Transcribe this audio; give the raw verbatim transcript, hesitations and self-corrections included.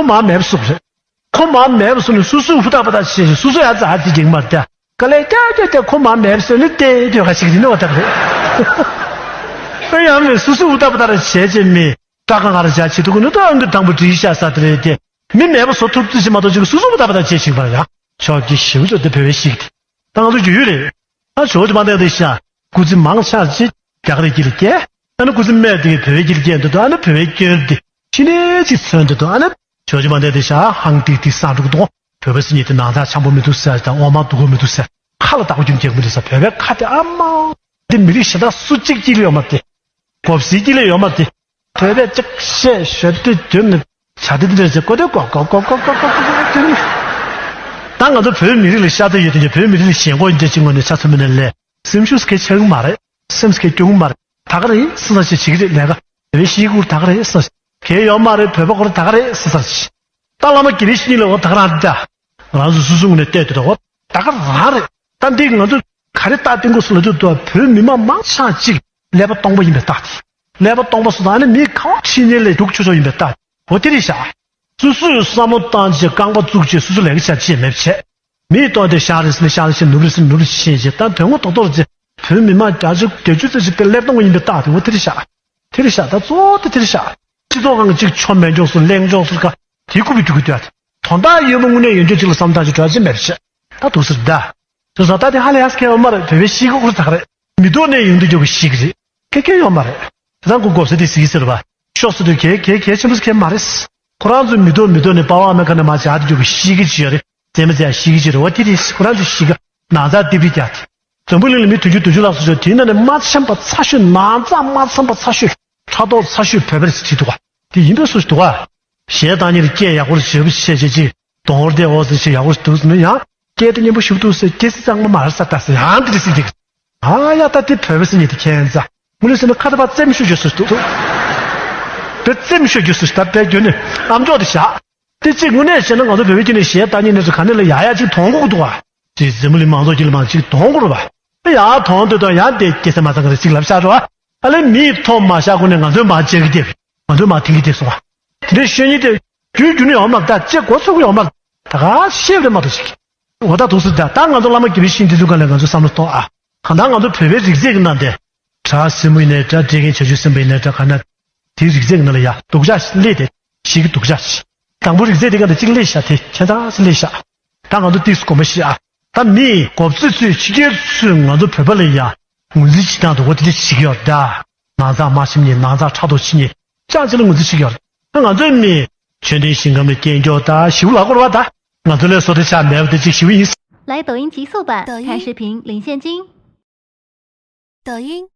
མ་མེད་པ་སུ་རེད། ཁོ་མ་མེད་པ་སུ་ནི་སུ་སུ་ཧུ་ཏག་པ་ཏག་བྱེད་ཞིང་སུ་སུ་ཡ་ཙ་ཧ་ཙི་གྱིང་མར་ཏེ། ག་ལེ་ཀྱ་ཀྱ་ཀྱ་ཁོ་མ་མེད་པ་སུ་ནི་ཏེ་ཏེ་ག་ཞིག་རི་ནི་བ་ཏག་རེད། ཨེ་ཡང་མི་སུ་སུ་ཧུ་ཏག་པ་ཏག་རེ་བྱེད་ཅེས་མི་ཀྲ་ཀ་ང་ར་བྱ་བྱེད་ཐུག་གི་ནི་ཏོ་ཨང་གི་དང་པོ་བྲིས་ཤ་ས་ཏེ་རེད་ཏེ། མི་མེད་པ་སུ་ཐུབ་ཙི་ཞིག་མ་གཏོགས་ཅིག་སུ་སུ་ཧུ་ཏག་པ་ཏག་བྱེད་ཞིག་པར་ཡང་ཕྱོགས་ཀྱི་ཞིབ་འཇོག་ཏེ་བོད་པའི་ཞིག་ཏེ། ད་ང་ཚོ་རྒྱུས་ཡོད་རེད། ཨ་ཇོ་ཇོ་མ་འདས་དེ་ཤ། སྐུ་ཚེ་མང་ཆགས་ཅིག་རྒྱ་གར་གྱི་ལ་སྐྱེ། ཨ་ནི་སྐུ་ཚེ་སྨད་དེ་བོད་ཀྱི་ལ་སྐྱེ་འདུག་ཨ་ནི་བོད་པའི་སྐྱོན་དེ་ཕྱི་ནས་ཅིག་མཚོན་འདུག་ཨ་ནི་ཇོ་ཇོ་མ་འདས་དེ་ཤ་ཧང་ཏིག་ཏིག་སང་འགྲོ་གི་འདུག་བོད་པ་སི་ཉིད་དེ་ནང་ཚགས་འཆམ་པོ་མི་འདུག་ཟེར་དང་འོ་མ་སྡུག་གོ་མི་འདུག་ཟེར་ཁ་ལ་བཏགས་པ་རྒྱུན་རྒྱག་མི་འདུག་ཟེར། བོད་པའི་ཁ་དེ་ཨ་མ་འདི་མི་རིགས་གཞན་དག་སུ་གཅིག་གཅིག་ལ་ཡོད་མ་དེ། གོབ་སི་གཅིག་ལ་ཡོད་མ་དེ། བོད་པས་ཅིག་བཤད་ཤོད་དུས་དུས་ནི་བྱ་དེ་འདྲ་ཟེར་ཀོ་དེ་ཀོ་ཀོ་ཀོ་ཀོ་ཀོ་ཀོ་ཀོ་ཀོ་ཀོ་ཀོ། ད་ང་ཚོ་བོད་མི་རིགས་ལ་ཤ་ཚ་ཡོད་དེ་བོད་མི་རིགས་ལ་ཞེན་ཁོག་འདྲ་ཅིག་ངོ་ནས་ཆ་ཚང་མི་ནས་ལས་སེམས་ཤུགས་སྐད་ཆག་གི་མ་རེད། སེམས་སྐད་སྐྱོ་གི་མ་རེད། ད་ག་རེད་སི་ས་ཞིག་བྱེད་ཀྱི་རེད་ལས་ཀ་བོད་པའི་ཤིག་གུར་ད་ག་རེད་སི་ས་ཞིག་གལ་ཡོད་མ་རེད། བོད་པ་ཁོ་རེ་ད་ག་རེད་སི་ས་ཞིག་ད་བླ་མ་དགེ་བའི་བཤེས་གཉེན་ལ་འོ་ད་ག་རང་རེད་ད། ང་རང་ཚོ་སུ་སུ་ངོ་ནས་བལྟས་དུས་ད་འོ་ད་ག་རང་རེད། ད་འདི་ང་ཚོ་ག་རེ་ད་བསྟན་དགོས་སུ་ལ་དུས་ད་བོད་མི་མང་མང་ཆ་གཅིག་ཀླད་པ་སྟོང་པ་ཡིན་པའི་རྟགས་དེ། ཀླད་པ་སྟོང་པ་སུ་དང་ནི་མི་གང་ཕྱི་ཉིན་ལས་སྡུག་ཆོ་ཆོ་ཡིན་པའི་རྟགས་དེ་འོ་དེ་རེད་ཤག་སུ་སུས་བསམ་བློ་བཏང་བྱས་རྐང་པ་བཙུགས་བྱས་སུ་སུ་ལས་ཀ་བྱ་བྱེད་མེད་བྱས། མིས་བཏོན་ཏེ་ཤག་རེད་ཟེར་ནས་ཤག་རེད་ཟེར་ནུབ་རེད་ཟེར་ནུབ་རེད་ཟེར་བྱས་ད་དོན་ངོ་ཐོག་ཐོག་རེད་ཟེར་བོད་མི་མང་བརྒྱ་ཆ་བརྒྱད་ཅུ་ཙམ་ཞིག་དེ་ཀླད་སྟོང་པ་ཡིན་པའི་རྟགས་དེ་འོ་དེ་རེད་ཤག་དེ་རེད་ཤག་ད་གཙོ་བོ་དེ་དེ་རེད་ཤག་སྤྱི་ཚོགས་ཁང་གི་གཅིག་ཆོ་མེད་འཇོག་སུ་ལེགས་འཇོག་སུ་ཀ་དེ་རྐུབ་པའི་འགྲོ་གི་འདུག་ཨ། དོན་དག་ཡོད་མ་དངོས་གནས་ཡོད་འཇོག་གཅིག་ལ་བསམ་བཏང་ཞིག་འགྲོ་ཅི་མེད་པ་བྱས་ད་འདུག་ཟེར་ད། དེ་སོང་ད་དེ་ཧ་ལས་ཡ་སི་ཁེ་ཡོད་མ་རེད། བོད་པའི་ཤིག་གུ་ཁུར་ད་ག་རེད། མི་ཐོག་ནས་ཡོང་དུས་འཇོག་གི་ཤིག་རེད། ཁེ་ཁེ་ཡོད་མ་རེད། དེ་ཚང་ཁུ་གོབ་ས་དེ་ཟིག་ཟེར་བ། ཤོག་ས་དུས་ཁེ་ཁེ་ཁེ་ཆེན་པོ་ཁེ་མ་རེད། ཁོ་རང་ཚོ་མི་ཐོག་མི་ཐོག་ནས་པ་ཝང་ཨ་མེ་ཁ་ནས་མ་བྱ་དུས་འཇོག་གི་ཤིག་གི་ཅི་ཡོད་རེད། དེ་མི་ཚེ་ཤིག་གི་ཅི་རེད་བ་དེ་རེད། ཁོ་རང་ཚོ་ཤིག་གི་ནང་ཚགས་ཏི་བི་རྒྱག་དེ། འཛམ་བུ་གླིང་ལ་མི་བདུན་ཅུ་བདུན་ཅུ་ལྷག་ཙམ་ཡོད་དེའི་ནང་ནས་མ་འཆམ་པ་ཚ་ཤོས་ནང་ཚགས་མ་འཆམ་པ་ཚ་ཤོས་ཕྲག་དོག་ཚ་ཤོས་བོད་པ་རེད་ཟེར་བྲིས་འདུག་ག་དེ་ཡིན་པའི་སུ་ཞིག་འདུག་ག་ཞལ་བདག་ཉིད་སྐད་ཡག་པོ་བྱེད་པ་བྱེད་བྱེད་ཅིག་གདོང་བར་བལྟས་འོ་ཟེར་ཞིག་ཡག་པོ་ཞིག་འདུག་ཟེར་ན་ཡང་སྐད་དེ་སྙན་པོ་ཞིག་འདུག་ཟེར་སྐད་ཚིག་གཙང་མ་མ་རེད་ས་ད་ཟེར་ཡང་འདི་རེད་ཟེར་གྱི། ཨ་ཡ་ད་དེ་བོད་པ་ཟེར་ཉིད་དེ་ཁྱད་མཚར། མུ་ལི་ཟེར་ན་ཁ་ད་པ་རྩེད་མོ་ཤོད་རྒྱུ་སུ་ཞིག་འདུག་དེ་རྩེད་མོ་ཤོད་རྒྱུ་སུ་ཞིག་ད་དཔེ་རྒྱུ་ནི་ཨམ་ཅོག་དེ་བཞག་དེ་གཅིག་དངོས་གནས་བཤད་ན་ང་ཚོ་བོད་པའི་སྐད་ནས་གཞས་བཏང་ཉིན་ནས་སུ་ག་ནས་ལ་ཡ་ཡ་གཅིག་དོང་གུག་འདུག་བ། ཅེས་འཛམ་བུ་གླིང་མང་ཚོགས་ཀྱི་ལ་མང་གཅིག་དོང་གུག་རུ་བ། ཡ་དོང་དུ་དོང་ཡ་དེ་སྐྱེ་ས་མ་ཚང་གི་རེ་གཅིག་ལབ་ཤག་རུ་བ། ཨ་ལེ་མིའི་ཐོག་མ་ཤག་གུ་ནས་ང་ཚོའི་མ་བཅད་ཀྱི་དེ། ང་ཚོའི་མ་ཐིང་གི་དེ་སོང་བ། དེ་འདྲའི་ཤོད་ཉིན་དེ་རྒྱུན་རྒྱུན་ནས་ཡོང་མ་ད་ཅེས་གོ་ཚོད་གུ་ཡོང་མ་ད་ག་ཤེས་རེ་མ་ཐུབ་ཞིག་འོ་ད་དུ་སུ་ད་ད་ང་ཚོ་བླ་མ་དགེ་བའི་བཤེས་འདི་ཚོ་ག་ལས་ང་ཚོ་བསམ་བློ་གཏོང་ཨ། གང་ལྟར་ང་ཚོ་བོད་པའི་རིགས་རྫས་ཀྱི་ནང་དེ། གྲྭ་སྲིན་མོ་ཡིན་ནའི་འདྲ་བཀྲས་མཁན་བྱང་ཆུབ་སེམས་དཔའ་ཡིན་ནའི་འདྲ་ག་ན། དེའི་རིགས་རྫས་ཀྱི་ནང་ལ་ཡ་སྡུག་ཅག་ཞིག་སླེབས་ཏེ་ཞིག་གི་སྡུག་ཅག་ཞིག་དང་པོ་རིགས་རྫས་དེ་ག་ནས་གཅིག་སླེབས་ཤག་དེ་ཁྱད་མཚར་ཞིག་སླེབས་ཤག་ད་ང་ཚོ་ཏིས་དགོངས་པ་བཞེས་ཨ། ད་མིས་གོ་ཚོད་ཚོད་ཕྱི་རྒྱལ་ཚོས་ང་ཚོ་བོད་པ་ལ་ཡ་ངོས་འཛིན་བྱེད་སྟངས་དུ་འོ་དེ་འདྲ་ཞིག་ཡོད་ད། ནང་ཚགས་མ་ཤེས་མཁན་ནང་ཚགས་ཕྲག་དོག་ཆེ་མཁན་ཅང་ཅི་ལ་ངོས་འཛིན་བྱེད་ཀྱི་ཡོད་རེད། ད་ང་ཚོའི་མི་ཆོས་ལྡན་ཞིང་ཁམས་ལ་སྐྱེལ་མགྱོགས་ད་ཞིའུ་ལ་སྐོར་བ་ད་ང་ཚོ་ལས་བཟོ་དེ་ཆགས་མེད་པ་དེ་གཅིག་ཞིའུ་ཡིན། 来抖音极速版，抖音看视频领现金。抖音